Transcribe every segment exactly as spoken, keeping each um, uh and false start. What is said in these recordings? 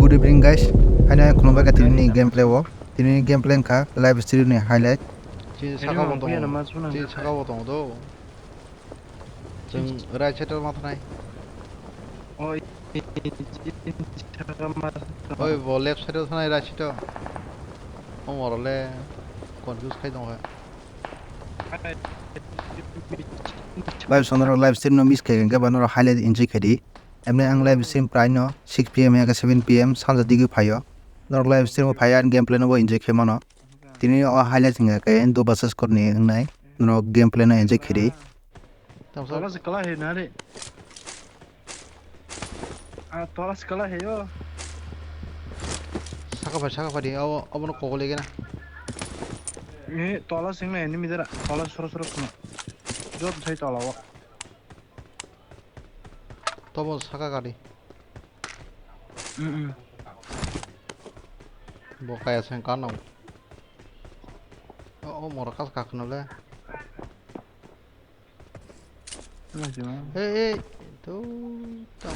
Good evening guys, haino khulumbai kha tini ni gameplay o. Tini ni gameplay wngkha live stream ni highlight. Chini saka bo tongo. Chini saka bo tongo do. Chwng right side o ma thanai. Oi, chini saka ma. Oi, bo left side o thanai, right side o. Omo role confuse khai tongkha. Bai, sonoro live stream no miss khai khe ba noro highlight enjoy khai di. Emni ang live stream prai no six P M ya khe seven P M sanja digi phaio. Norok live stream o phai ang gameplay no bo enjoy khai mano. Tini o highlight wngkha khe Indo versus Korni wngnai. Norok gameplay no enjoy khai di. Tola se kala he na re. Ah, tola se kala he yo. Saka pai, saka pai di. Abo, abo no kokole gena. Eh, tola sing na enemy dara. Tola soro soro khna. Jot sai tola o. Tobo saka gari. Mm, mm. Bo kaya seng kano. O, o mora kas kakno le. Hey, hey, tu, tu.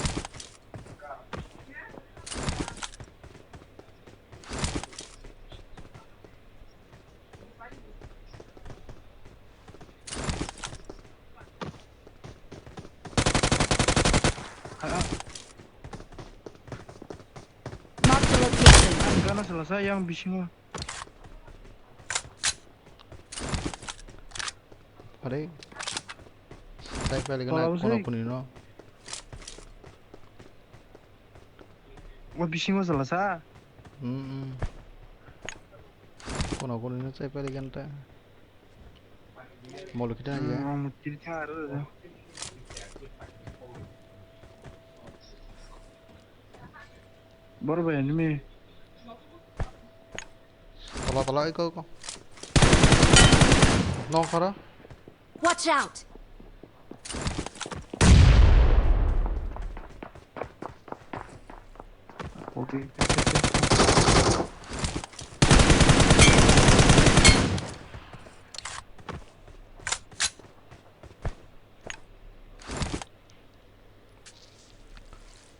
Ah, ah. Mark the location. Ang gana sala sa yang bisingo. Pare. Sai pele gana kono kuni no. O bisingo sala sa. Hmm. Kono kuni no sai pele gana ta. Molo kita ya. Hmm, mutiri ta aro. Bor bai enemy. Tola, tola, iko, iko. Nong khara. Watch out!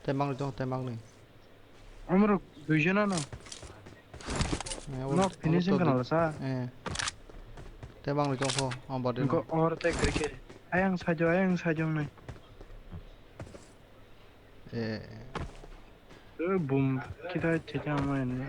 Tei mangni tong, tei mangni. Amrok duijon ano. Eh, abo, no abo finishing to kana di-, lasa. Eh. Tei mangni tong pho, ang bade no. Ko or tei kri kri. Ayang sajo, ayang sajo nai. Eh. Eh, boom, kita cecang main.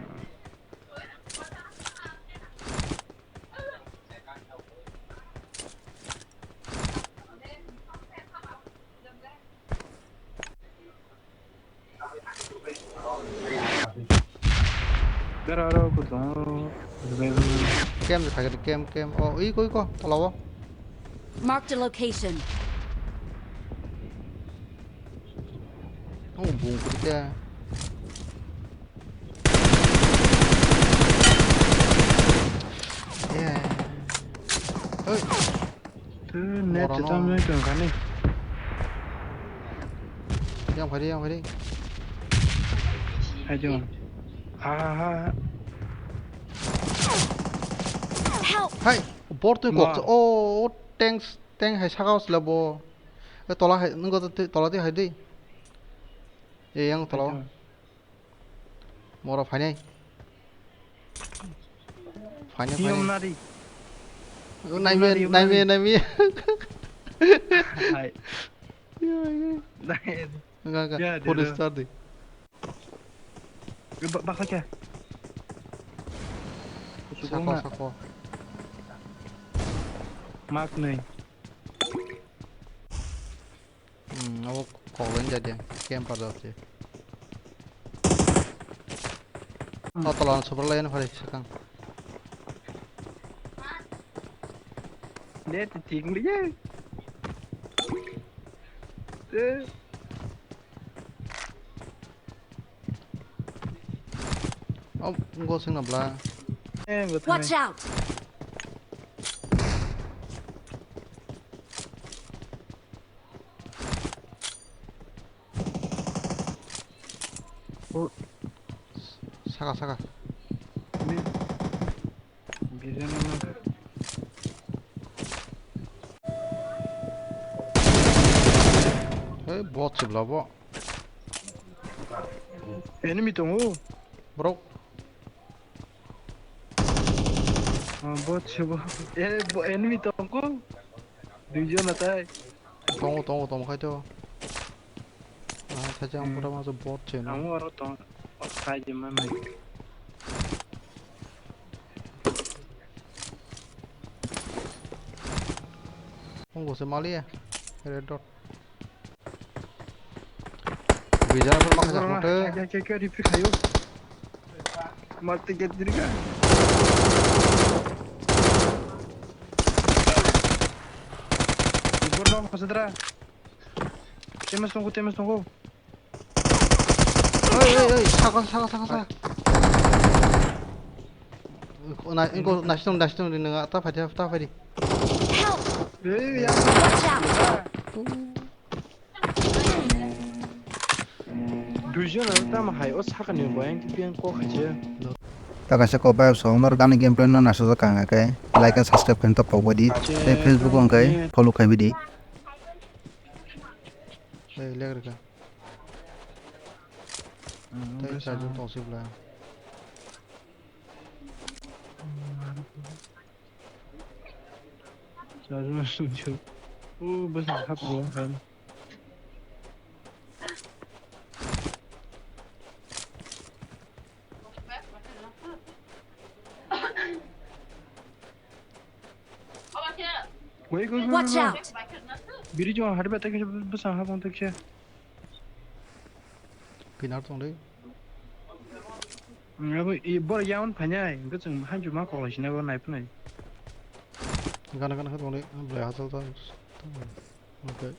Bera aro ko tongo. Kem de thagedi, kem, kem. O, ui ko, ui ko, tola o. Marked a location. O, bung kuri te. Yeah. Oi. Tu net. Morono. Tam noi tong kani. Yang phari, yang phari. Ajo. Ha, ha, ha. Help! Hai, bor tu kok. Ma. O, o, tanks, tank hai saka usla bo. E tola hai, nungko tola ti hai di. E yang tola. Ajo. Moro phainai. Phainai, phainai. Nari. Naimi, naimi, naimi. Hai. Naimi. Enggak, enggak. Ya, four star di. Ba-, bakal kya? Sako, sako. Mark nai. Hmm, abo kok lain jadi, camper dot se. Hmm. Oh, tola super lain phari sakang. Net ting liye. Eh. Oh, go sing na bla. Eh, go. Watch out! Oh. Saka, saka. Bi-, birani nangkha. Hei, bot se bla bo. Enemy tongo. Borok. Ah, bot se bo. Eh, bo-, enemy tongo. Duijon atai. Tongo, tongo, tongo khai to. Ah, thachi ang pura ma bot se no. Ang oro tong. Khai di man. Tongo se mali ya. Red dot. Bijara pun maksa hote. Kya, kya, kya, repeat khayo. Mati get diri ka. Ibor no khosodra. Temes tongko, temes tongko. Oi, oi, oi, saka, saka, saka, saka. Na, ingko nasitong, nasitong di nang, ta phai di, ta phai di. Help! Ei, ya. Watch out! Duijon ang tamo hai, o sakani bo yang tipi ang kok hai se. Ta kaisa kok bai so, nor gani gameplay no nasajak ang khe, like and subscribe khe to pok bai di. Tei Facebook ang khe follow khai bai di. Ei, leg rika. Tei charger tong sibla. Charger sung chu. O bwsa hap ro han. Wait, wait, wait, wait. Watch out! Biri jo hari ba tekhe bwsa hap on tekhe. Pinar tong dei. Abo i bor yaun phanyai, hwnkhe chwng hanju ma koklai sina go nai phunai. Gana gana khe tong dei, belai hachal ta. Okay.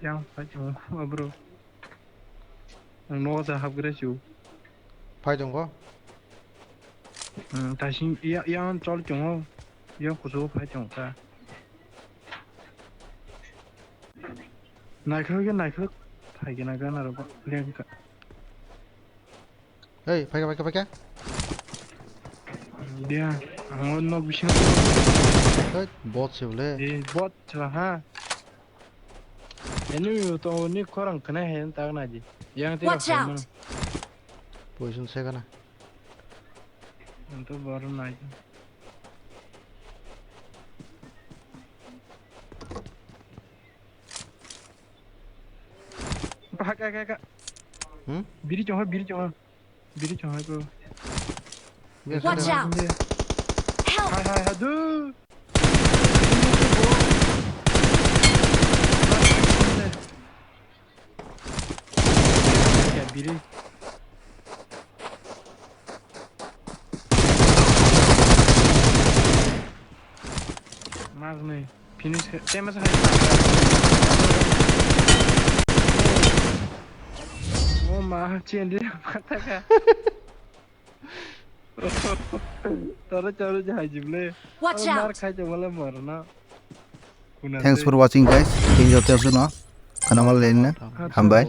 Yang phai chwng abro. Ang nogo cha hapgra chu. Phai tong go. Hmm, tasing ya, yang chol chungo. Yang kusu phai chungo ta. Naikhe ke naikhe phai ke na gana ro leng ka. Hey, phai ka, phai ka, phai ka. Dia, ang nok bising. Hey, bot se bole. Eh, bot se ha. Enemy to ni khorang khna he tak na di. Yang te. Watch out! Position se kana. Anto bor nai. Pak ka ka ka. Hmm? Biri chong ha, biri chong ha. Biri chong ha ko. Watch out! Help! Hai hai hai du. Ya, biri. Magnai. Finish khe. Tei masa hai. O ma, chende mata ka. Tara chara jai jible. Watch out. Mar khai te wala marna. Thanks for watching, guys. Thank you, thank you, no. Khana mal lenne. Hambai.